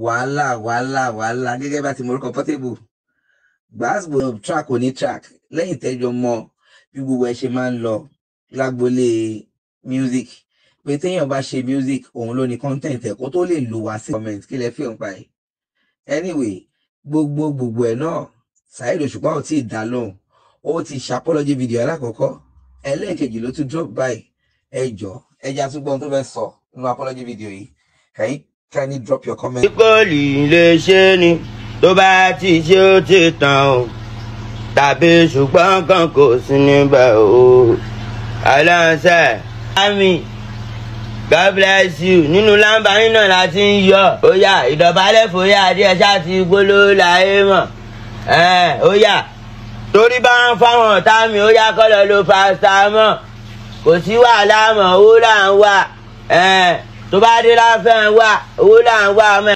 Wàhálà, wàhálà, wàhálà. Gẹ́gẹ́ bá ti mọ orúkọ Portable, gbàásùgbò track ò ní track lẹ́yìn tẹ́jọ mọ bí gbogbo ẹ ṣe máa ń lọ lágbolé music, pé téèyàn bá ṣe music, òun ló ní content ẹ̀ kó tó lè lò wá sí comment. Kí lẹ fi hàn pa ẹ̀? Anyway, gbogbo gbogbo ẹ̀ náà, Saheed Òṣùpá ò tí ì dá lóhùn. Ó ti ṣe apology video alákọ̀ọ́kọ́, ẹlẹ́ẹ̀kejì ló tún drop by. Ẹ jọ, ẹ jẹ́ àtúgbọ́n tó fẹ́ sọ nínú apology video yìí. Can you kindly drop your comment? Kò lè ṣe ni tó bá ti ṣe, ó ti tàn o, tàbí ṣùgbọ́n kan kò sí níbẹ̀ o. Aláǹsẹ̀ àmì, God bless you. Nínú lámbà yín náà la ti ń yọ. Ó yá, ìdọ̀bálẹ̀ fòyà díẹ̀ ṣáà ti gbóló láyé mọ̀. Ó yá, torí bá ń fáwọn ọ̀tá mi, ó yá, kọ́ lọ lo paracetamol. Kò sí wàhálà mọ́, owó là ń wà. Tó bá dé láfẹ́ ń wà, owó là ń wà mọ́.